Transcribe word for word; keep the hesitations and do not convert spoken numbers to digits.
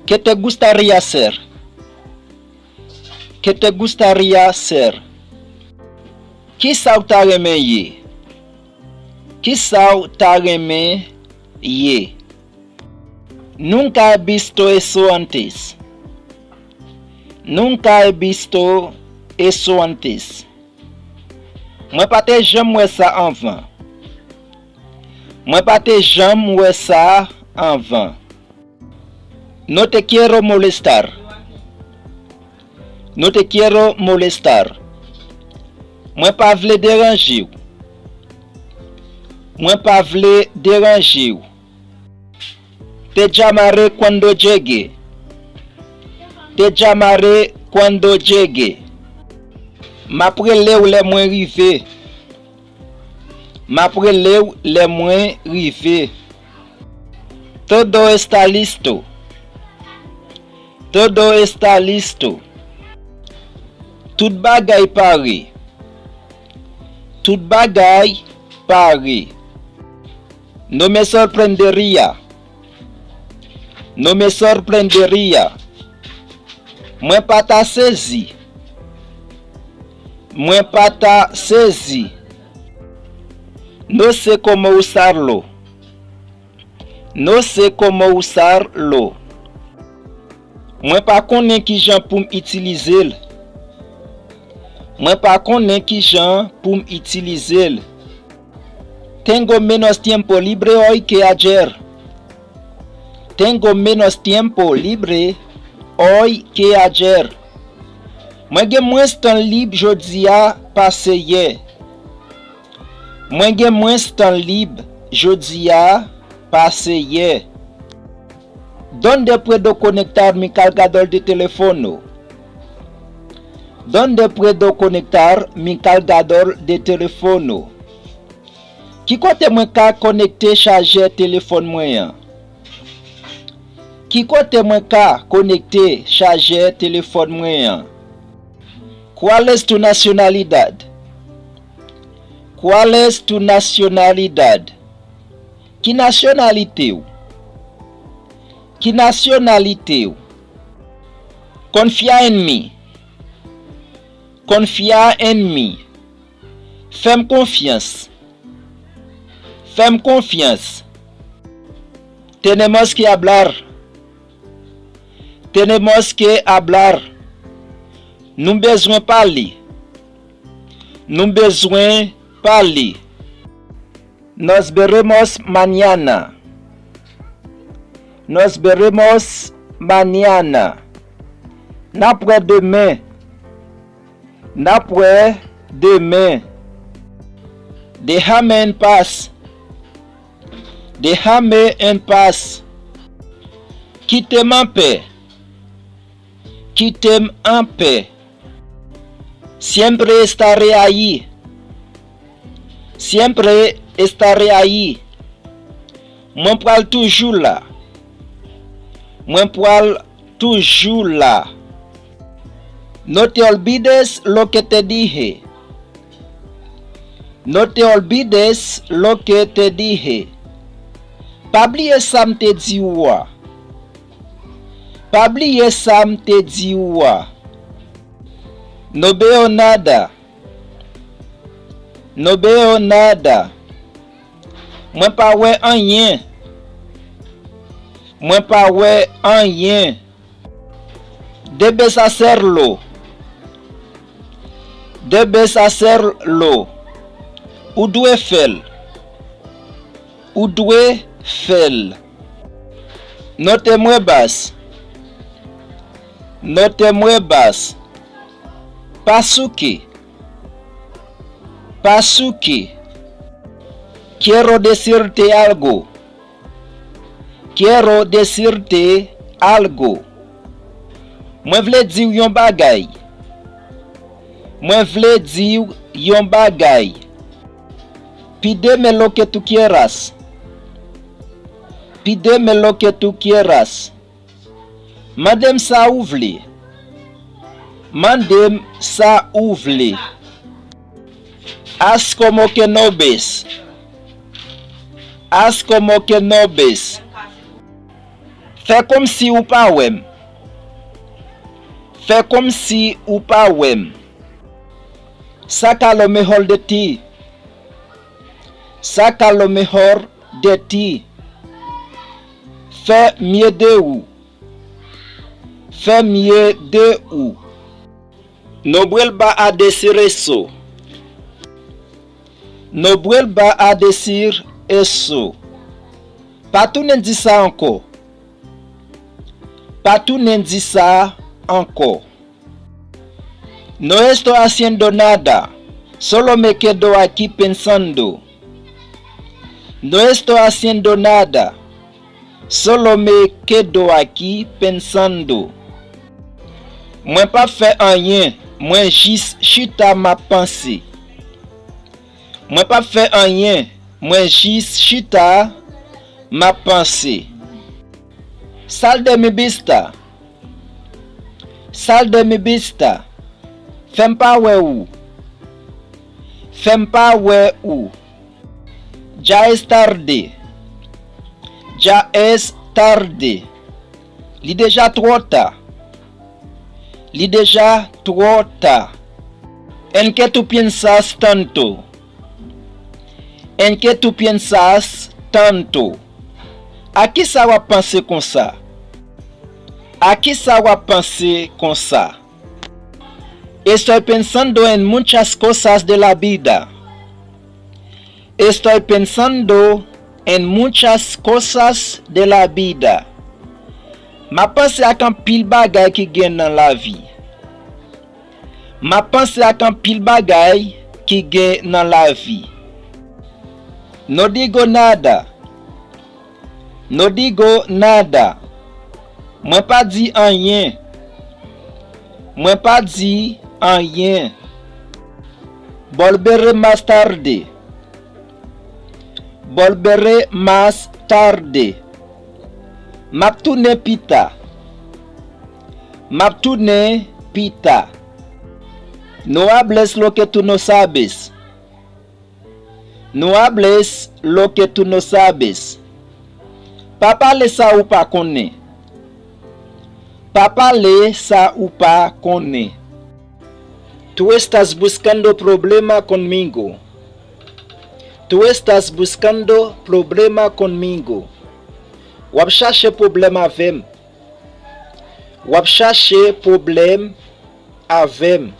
¿Qué te gustaría ser? ¿Qué te gustaría ser? Kisa w ta renmen ye? Kisa w ta renmen ye? Nunca he visto eso antes. Nunca he visto eso antes. Mwen pa te janm wè sa anvan. Mwen pa te janm wè sa anvan. No te quiero molestar. No te quiero molestar. Mwen pa vle deranje w. Mwen pa vle deranje w. Te llamaré cuando llegue. Te llamaré cuando llegue. M ap rele w lè mwen rive. M ap rele w lè mwen rive. Todo está listo. Todo está listo. Tout bagay pare. Tout bagay pare. No me sorprendería. No me sorprendería. Mwen pa ta sezi. Mwen pa ta sezi. No sé cómo usarlo. No sé cómo usarlo. Mwen pa konnen kijan pou m itilize l. Mwen pa konnen kijan pou m itilize l. Tengo menos tiempo libre hoy que ayer. Tengo menos tiempo libre hoy que ayer. Mwen gen mwens tan lib jodi a pase yè. Mwen gen mwens tan lib jodi a pase yè. ¿Dónde puedo conectar mi cargador de teléfono? ¿Dónde puedo conectar mi cargador de teléfono? Ki kote mwen ka konekte chajè telefòn mwen an? Ki kote mwen ka konekte chajè telefòn mwen an? ¿Cuál es tu nacionalidad? ¿Cuál es tu nacionalidad? Ki nasyonalite w? Ki nasyonalite w? Confía en mí. Confía en mí. Fè m konfyans. Fè m konfyans. Tenemos que hablar. Tenemos que hablar. Nou bezwen pale. Nou bezwen pale. Nos veremos mañana. Nos veremos mañana. N ap wè demen. N ap wè demen. Déjame en paz. Déjame en paz. Kite m anpè. Kite m anpè. Siempre estaré ahí. Siempre estaré ahí. Mwen pral toujou la. Mwen pral toujou la. No te olvides lo que te dije. No te olvides lo que te dije. Pa bliye sa m te di ou a. Pa bliye sa m te di ou a. No veo nada. No veo nada. Mwen pa wè anyen. Mwen pa wè anyen. Debes hacerlo. Debes hacerlo. Ou dwe fè l. Ou dwe fè l. No te muevas. No te muevas. Pa souke. Pa souke. Quiero decirte algo. Quiero decirte algo. Mwen vle di w yon bagay. Mwen vle di w yon bagay. Pídeme lo que tú quieras. Pídeme lo que tú quieras. Mande m sa ou vle. Mande m sa ou vle. Haz como que no ves. Haz como que no ves. Fè kòmsi ou pa wè m. Fè kòmsi ou pa wè m. Saca lo mejor de ti. Saca lo mejor de ti. Fè mye de ou. Fè mye de ou. No vuelva a decir eso. No vuelva a decir eso. Pa tounen di sa ankò. Pa tounen di sa ankò. No estoy haciendo nada. Solo me quedo aquí pensando. No estoy haciendo nada. Solo me quedo aquí pensando. Mwen p ap fè anyen, mwen jis chita m ap panse. Mwen p ap fè anyen, mwen jis chita m ap panse. Sal de mi vista. Sal de mi vista. Fè m pa wè ou. Fè m pa wè ou. Ya es tarde. Ya es tarde. Li deja twò ta. Li deja twò ta. En qué tú piensas tanto? En qué tú piensas tanto? A kisa w ap panse konsa? A kisa w ap panse konsa? Estoy pensando en muchas cosas de la vida. Estoy pensando en muchas cosas de la vida. M ap panse ak anpil bagay ki gen nan lavi. M ap panse ak anpil bagay ki gen nan lavi. No digo nada. No digo nada. Mwen pa di anyen. Mwen pa di anyen. Volveré más tarde. Volveré más tarde. M ap tounen pita. M ap tounen pita. No hables lo que tú no sabes. No hables lo que tú no sabes. Pa pale sa ou pa konnen. Pa pale sa ou pa konnen. Tú estás buscando problema conmigo. Tú estás buscando problema conmigo. W ap chache pwoblèm avè m. W ap chache pwoblèm avè m.